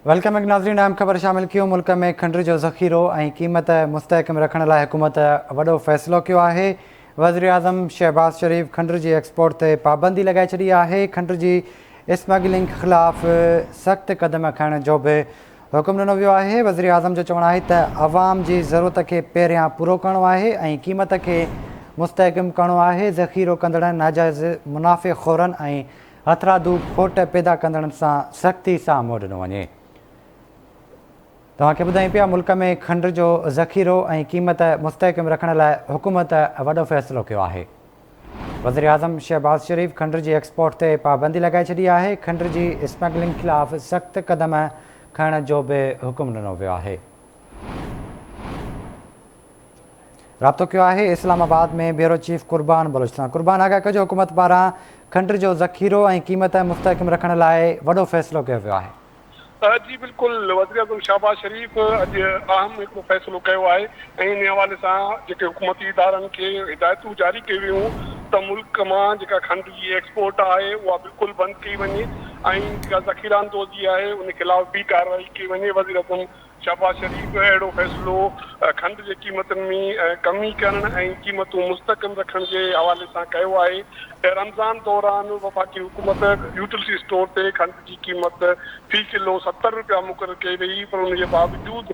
Welcome back ناظرين اهم خبر شامل ڪيون ملڪ ۾ کنڊ جو ذخيرو ۽ قيمت مستحڪم رکڻ لاء حڪومت وڏو فيصلو ڪيو آهي وزيراعظم شهباز شريف کنڊ جي ايڪسپورٽ تي پابندي لڳائي ڇڏي آهي کنڊ جي اسمگلنگ خلاف سخت قدم کڻڻ جو به حڪم ڏنو ويو آهي وزيراعظم جو چوڻ آهي ته عوام جي ضرورت کي پهريان پورو ڪرڻو آهي ۽ قيمت کي مستحڪم ڪرڻو آهي ذخيرو ڪندڙن ناجائز منافعي خورن ۽ هٿرادو کوٽ پيدا ڪندڙن سان سختي سان منهن ڏنو وڃي. توهان کي ٻڌايون پيا ملڪ ۾ کنڊ جو ذخيرو ۽ قيمت مستحڪم رکڻ لاء حڪومت وڏو فيصلو ڪيو آهي. وزيراعظم شهباز شريف کنڊ جي ايڪسپورٽ تي پابندي لڳائي ڇڏي آهي، کنڊ جي اسمگلنگ خلاف سخت قدم کڻڻ جو به حڪم ڏنو ويو آهي. رابطو ڪيو آهي اسلام آباد ۾ بيورو چيف قربان بلوچ سان قربان آگاهه ڪجو حڪومت پاران کنڊ جو ذخيرو ۽ قيمت مستحڪم رکڻ لاء وڏو فيصلو ڪيو ويو آهي. جي بلڪل وزيراعظم شهباز شريف اڄ اهم هڪڙو فيصلو ڪيو آهي ۽ انهي حوالي سان جيڪي حڪومتي ادارن کي هدايتون جاري ڪيون ويون ته ملڪ مان جيڪا کنڊ جي ايڪسپورٽ آهي اها بلڪل بند ڪئي وڃي ۽ جيڪا ذخيره اندوزي آهي ان خلاف به ڪارروائي ڪئي وڃي وزيراعظم شهباز شريف اهڙو فيصلو کنڊ جي قيمتن ۾ ڪمي ڪرڻ ۽ قيمتون مستحڪم رکڻ جي حوالي سان ڪيو آهي. رمضان دوران وفاقي حڪومت يوٽيلٽي اسٽور تي کنڊ جي قيمت في ڪلو 70 رپيا مقرر ڪئي وئي پر ان جي باوجود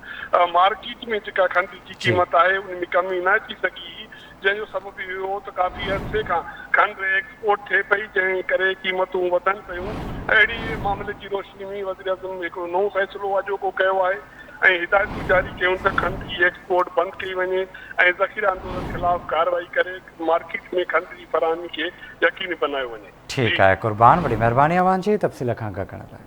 مارڪيٽ ۾ جيڪا کنڊ جي قيمت آهي ان ۾ ڪمي نه اچي سگهي جنهن جو سبب اهو هو ته ڪافي عرصي کان کنڊ ايڪسپورٽ ٿئي پئي جنهن ڪري قيمتون وڌن پيون. اهڙي معاملي جي روشني ۾ وزيراعظم هڪڙو نئون فيصلو اڄوڪو ڪيو آهي ۽ هدايتون جاري ڪيون ته کنڊ جي ايڪسپورٽ بند ڪئي وڃي ۽ ذخيره اندوزن خلاف ڪارروائي ڪري مارڪيٽ ۾ کنڊ جي فراهمي کي يقيني بنايو وڃي. ٺيڪ آهي قربان وڏي مهرباني اوهان جي تفصيل کان آگاهه ڪرڻ لاء.